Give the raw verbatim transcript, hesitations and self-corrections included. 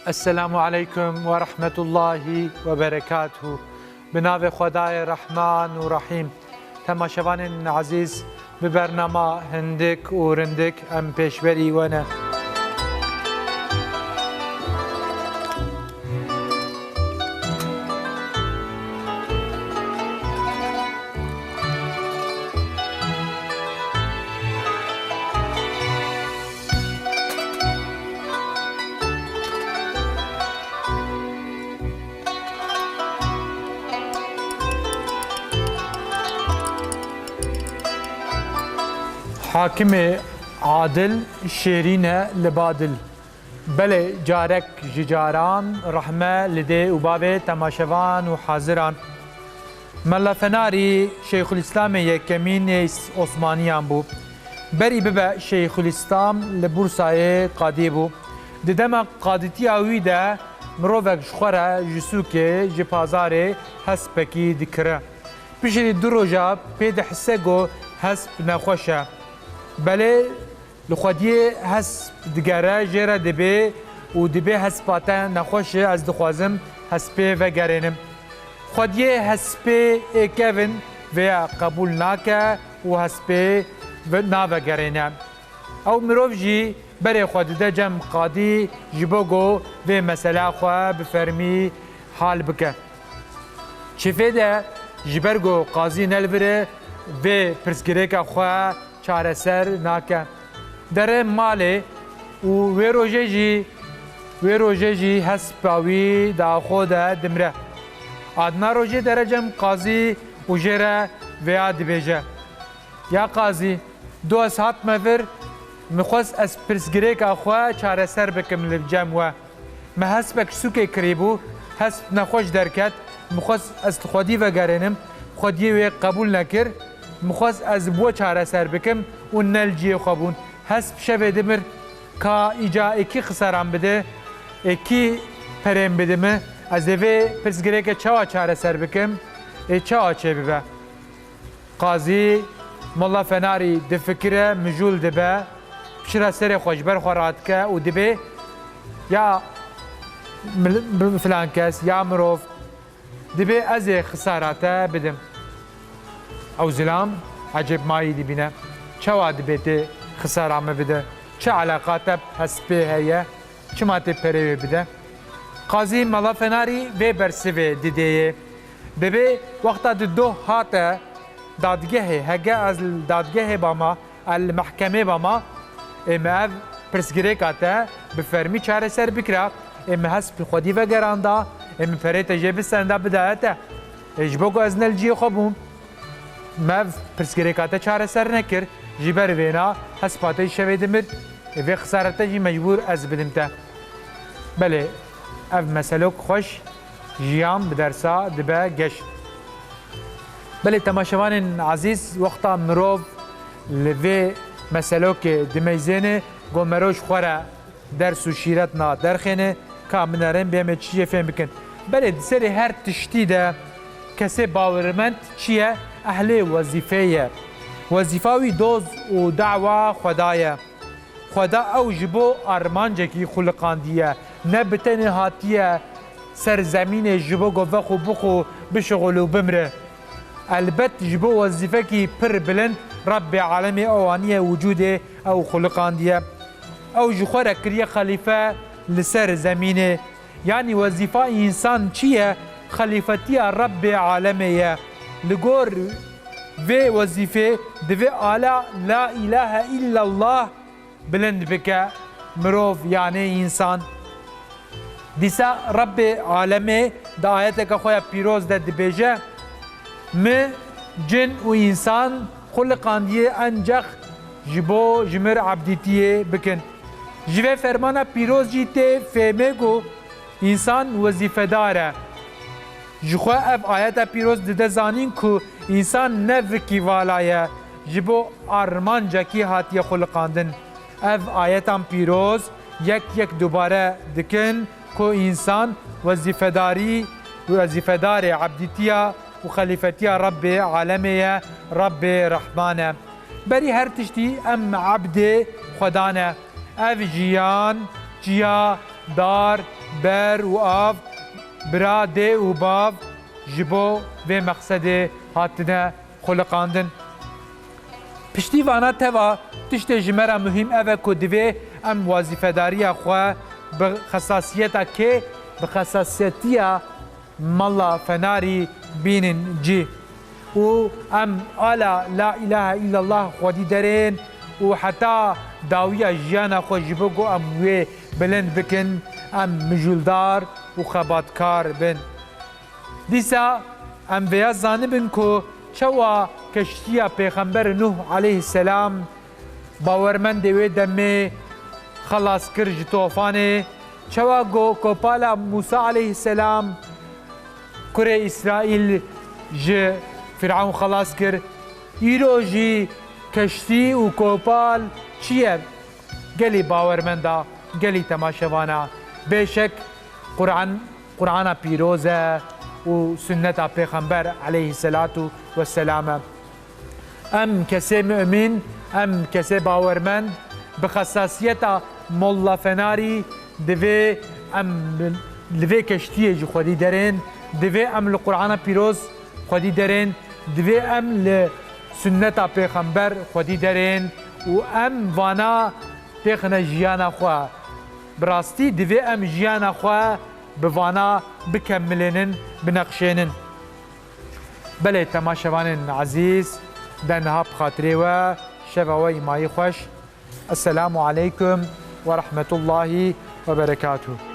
Esselamu aleykum ve rahmetullahi ve berekatuhu. Bi navê Xwedayê Rehman û Rehîm. Temaşevanên ezîz, bi bernama hindik û rindik em pêşberî we ne. Hakimê adil, şêrîn e li badil. Belê, carek ji caran rehme li dê û bavê temaşevan û haziran. Mela Fenarî Şeyxulîslamê yekemîn ê Osmaniyan bû. Berî bibe Şeyxulîslam li Bursayê qadî bû. Di dema qadîtiya wî de mirovek ji xwe re ji sûkê, ji pazarê hespekî dikire. Piştî du roja pê dihise ku hesp nexweş e. Belê, li xwediyê hesp digere, jê re dibê û dibê hespa te nexweş e, ez dixwazim hespê vegerênim. Xwediyê hespê ê kevin vêya qebûl nake û hespê ve-, navegerêne. Ew mirov jî berê xwe dide cem qadî ji bo ku vê mesela xwe bi fermî hal bike. Çifê de ji ber ku qazî ne li vir e, vê pirsgirêka xwe çareser nake. Dere malê û wê rojê jî, wê rojê jî hespa wî di axo de dimre. Adna rojê dere cem qazî û jê re vêya dibêje: Ya qazî, do ez hatime vir, min xwest ez pirsgirêka xwe çareser bikim li cem we. Me hespek sûkê kirîbû, hesp nexweş derket, min xwest ez li xwedî vegerênim, xwediyê wê qebûl nekir, min xwest ez bi we çareser bikim û ne li cihê xwe bûn. Hesp şevê dimir, ka îca ê kî xisaran bide, ê kî perên bide min, ez ê vê pirsgirêke çawa çareser bikim, ê çawa çêbibe? Qazî Molla Fenarî difikire, mijûl dibe, piştre serê xwe ji ber xwe radike û dibê, ya mil-, bi filan kes, ya mirov, dibê ez ê xisara te bidim. Ew zilam ecêbmayî dibîne. Çawa dibê tê xisara min bide? Çi eleqa te bi hespê heye? Çima tê perê wê bide? Qazî Mela Fenarî vê bersivê didê yê. Dibê wexta di doh hate dadgehê, hege ez li dadgehê bama, ez li mehkemê bama, ê min ev pirsgirêka te bi fermî çareser bikira, ê min hesp li xwedî vegeranda, ê min perê te jê bisenda bidaye te. Ê ji bo ku ez ne li cihê xwe bûm, me ev pirsgirêka te çareser nekir, ji ber vêna hespa te jî şevê dimir, ê vê xisara te jî mecbûr ez bidim te. Belê, ev meselok xweş, jiyan bi dersa dibe geş. Belê, temaşevanên ezîz, wexta mirov li vê meselokê dimeyzêne, go mero ji xwe re ders û şîretna derxêne, ka binerên bê me çi yê fêm bikin. Belê, di serê her tiştî de kesê bawermend çi ye? Ehlê wezîfê ye. Wezîfa wî doz û dawa Xweda ye. Xweda ew ji bo armancekî xuliqandiye, ne bi tenê hatiye ser zemînê ji bo ku vexwe bixwe, bişixul û bimire. Elbet ji bo wezîfekî pir bilind Rebbê alemê ew aniye wicûdê, ew xuliqandiye. Ew ji xwe re kiriye xelîfe li ser zemînê. Yanî wezîfa însan çi ye? Xelîfetiya Rebbê alemê ye. Li gor vê wezîfê divê ala la îlahe îllallah bilind bike mirov, yanê însan. Dîsa Rebbê alemê di ayeteke xwe ya pîroz de dibêje, Min cin û însan xuliqandiye encex ji bo ji mir ebdîtiyê bikin. Ji vê fermana pîroz jî tê fêmê ku însan wezîfedar e. Ji xwe ev ayeta pîroz dide zanîn ku însan ne vikî vala ye, ji bo armancekî hatiye xuliqandin. Ev ayetan pîroz yek yek dubare dikin ku însan wezîfedarî, wezîfedarê ebdîtiya û xelîfetiya Rebbê alemê ye, Rebbê Rehman e. Berî her tiştî em ebdê Xwedan e. Ev jiyan, çiya, dar, ber û av, bira, dê û bav ji bo vê mexsedê hatine xuliqandin. Piştî vana teva tiştê ji me re muhîm ev e ku divê em wazîfedariya xwe bi xesasiyeta kê, bi xesasiyetiya Mala Fenarî bînin cî û em ala La îlahe îllallah xwedî derên û heta dawiya jiyana xwe ji bo ku em wê bilind bikin, em mijûldar û xebatkar bin. Dîsa em vêya zanibin ku çawa keştiya Pêxember Nuh aleyhisselam bawermendê wê demê xelas kir ji tofanê, çawa ku kopala Musa aleyhisselam kurê Îsraîl ji Firawn xelas kir, îro jî keştî û kopal çi ye? Gelî bawermenda, gelî temaşevana. Bêşek Quran, Qurana pîroz e û sunneta Pêxember aleyhisselatu vesselam e. Em kesê mumîn, em kesê bawermend, bi xesasiyeta Molla Fenarî divê em li vê keştiyê ji xwedî derên, divê em li Qurana pîroz xwedî derên, divê em li sunneta Pêxember xwedî derên û em vana têxine jiyana xwe. Bi rastî divê em jiyana xwe bi vana bikemilênin, bineqşênin. Belê temaşevanên ezîz, de niha bi xatirê we, şeva we îmayî xweş. Esselamu aleykum ve rahmetullahi ve berekatuh.